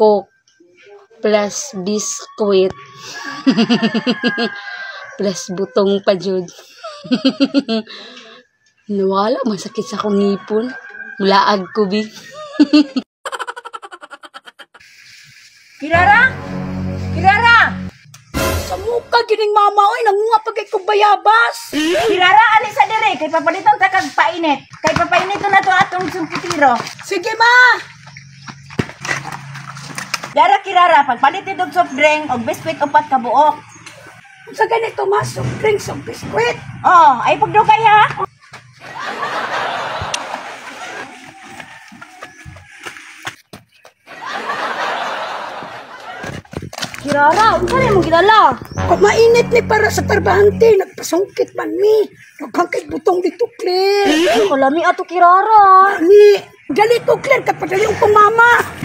Coke plus biscuit plus butong pa jud. Nawala, masakit sa akong ngipon. Mulaag ko, bi. Kirara? Kirara! Sa muka gining mama oy, nangunga pa kay kog bayabas. Kirara, ali sa dire kay papaliton ta kag painit. Kay papainit na to atong sungkitiro. Sige ma. Dara Kirara, pagpalit ni og soft drink og biskwit upat ka buok. Unsa ganito ma, soft drinks ug biskwit? Oh, ay pagdugay ha. Kirara, unsa na imong gidala? Pamainit ni para sa tarbahante, nagpasungkit man mi. Daghan kay butong dito, Claire. Ay, kalami ato Kirara. Ani, dali ko Claire, kapadali ko mama.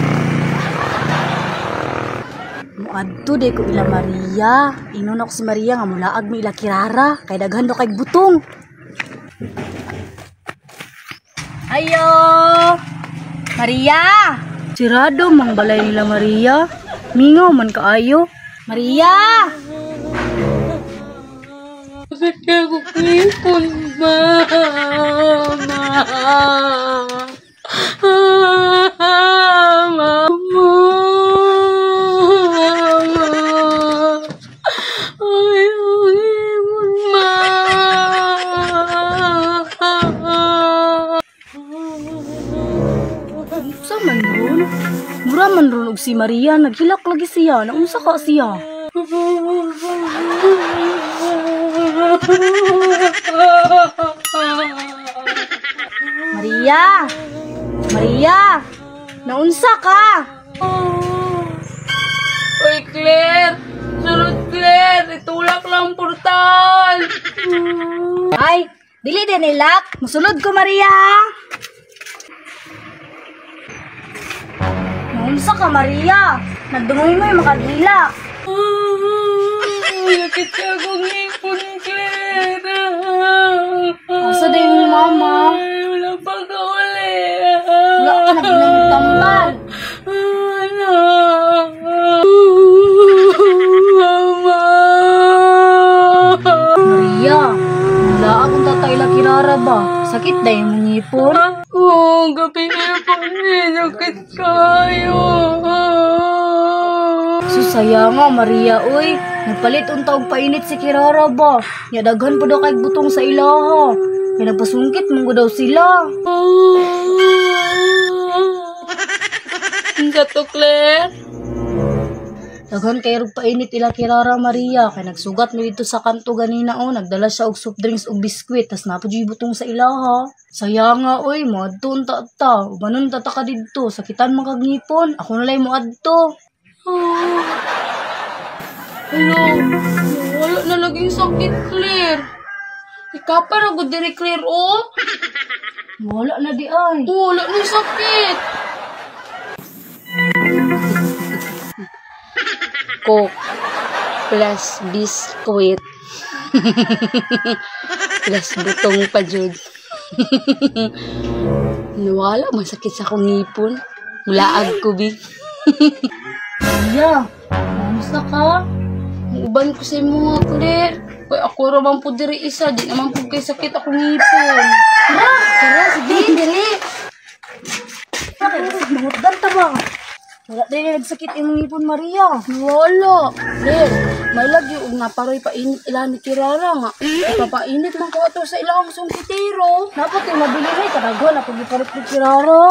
Muadto day ko ila Maria. Ingon ako si Maria nga mulaag mi ila Kirara kay daghan daw kay butong. Ayo. Maria. Sirado mang balay nila Maria. Mingaw man kaayo. Maria. Sakit ako ngipon, mama. Mama. Ay, ang ngipon, ma. Unsa man ron? Mura man ron og si Maria, naghilak lagi siya. Naunsa ka siya? Maria! Maria! Naunsa ka? Uy, Claire! Sunod, Claire! Itulak lang portal! Ay, dili din nilak. Musulod ko, Maria. Naunsa ka, Maria? Nagdungoy mo yung makagilak. Sakit ka akong ngipon, Claire! Asa day mo, mama? Ay, wala pa ka uli. Wala ka na ginang tambal. Wala. Mama! Maria, wala akong tatay la Kirara ba? Sakit day mo ngipon. Oo, gabi na po. Sakit kayo. Susaya nga, Maria, uy. Nagpalit unta og painit si Kirara ba? Nya daghan pa daw kay butong sa ilaha. Kaya nagpasungkit mong daw sila. Unsa to, Claire? Daghan kay rog painit ila Kirara, Maria. Kay nagsugat mi dito sa kanto ganina oh. Nagdala siya og soft drinks ug biskwit tas naa pa juy butong sa ilaha. Saya nga oy, moadto unta ta. Ubanon ta ta ka didto, sakitan man kag ngipon. Ako na lay moadto. Hello, wala na laging sakit, Claire. Ikaw pa ra gud diri, Claire, oh. Wala na di ay. Oh, wala na sakit. Coke plus biskwit plus butong pa jud. Nawala, masakit sa akong ngipon. Mulaag ko, bi. Maria, kamusta ka? Uban ko sa imo nga, Claire. Kay ako ra man po diri isa, di naman po kay sakit akong ngipon. Tara, tara, sige, dali. Bakit? Mahutdan ta ba? Wala din nagsakit imong ngipon, Maria. Wala. Claire, may lagi og naparoy painit ila ni Kirara nga. Ipapainit man ko ato sa ilang sungkitiro. Dapat yung mabili na kadaghan ako gipalit ni Kirara.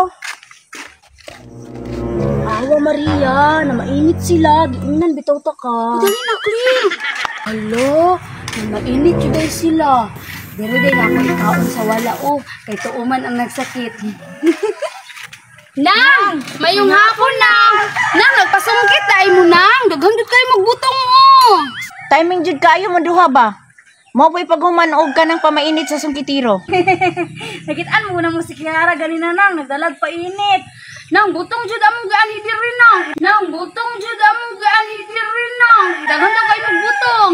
Awa Maria, na mainit sila, giingnan bitaw ta ka. Dali na, Claire. Alo, na mainit jud ay sila. Diri day na ako ikaon sa wala oh, kay tuoman ang nagsakit. Nang, mayong hapon nang. Nang nagpasungkit ay mo nang, daghan jud kayo magbutong oh. Timing jud kaayo mo duha ba? Mao po'y paghuman og ka ng pamainit sa sungkitiro. Nakitaan mo na mo si Kirara ganina nang, nagdalag painit. Nang butong jud among gaanhi diri nang. Nang butong jud among gaanhi diri nang. Daghan daw kayo magbutong.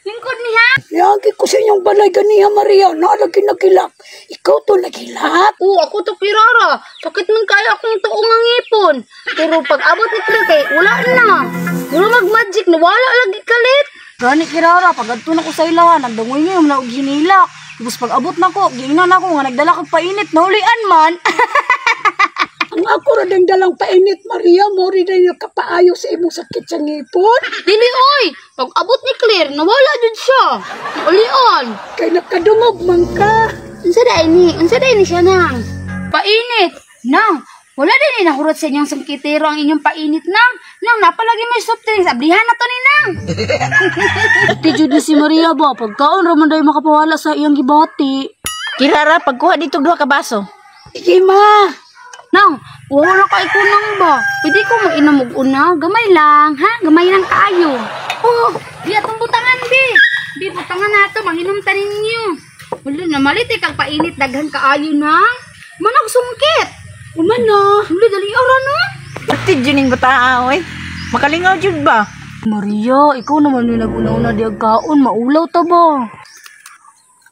Lingkod ni ha. Niagi ko sa inyong balay ganiha Maria, naa lagi nagilak. Ikaw to nagilak. Oo, ako to Kirara. Sakit man kaya akong tuong ang ngipon. Pero pag abot ni Claire kay wala na. Wala mag-magic, nawala lagi kalit. Gani kirara, pag adto na ko sa ilaha, nagdangoy ngayon na og hinilak. Tapos pag abot na ko, giingnan ako nga nagdala kag painit, nahulian man. Ang ako ra ding dalang painit, Maria, mo rin na kapaayo sa imong sakit sa ngipon. Dili oy, pag abot ni Claire, nawala jud siya. Naulian. Kay nakadungog man ka. Unsa day ni? Unsa day ni siya nang? Painit. Nang, wala din ni nahurot sa inyong sangkitero ang inyong painit nang. Nang, napalagi may soft drinks. Ablihan na to ni nang. Ate jud ni si Maria ba, pagkaon ra man day makapawala sa iyang gibati. Kirara, pagkuha dito duha ka baso. Sige, ma. Nang, wala ka ikunang ba? Pwede ko mainom og una. Gamay lang, ha? Gamay lang kaayo. Oh, di atong butangan, bi. Bi, butangan nato. Manginom ta ninyo. Wala na, malit eh, kag painit. Daghan kaayo nang. Manag sungkit. Umano. Wala, dali ora no. Ate jud ning bataa oy. Makalingaw jud ba? Maria, ikaw naman yung nag-una-una di kaon, maulaw ta ba?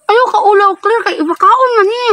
Ayaw ka ulaw, Claire. Kay ibakaon man ni.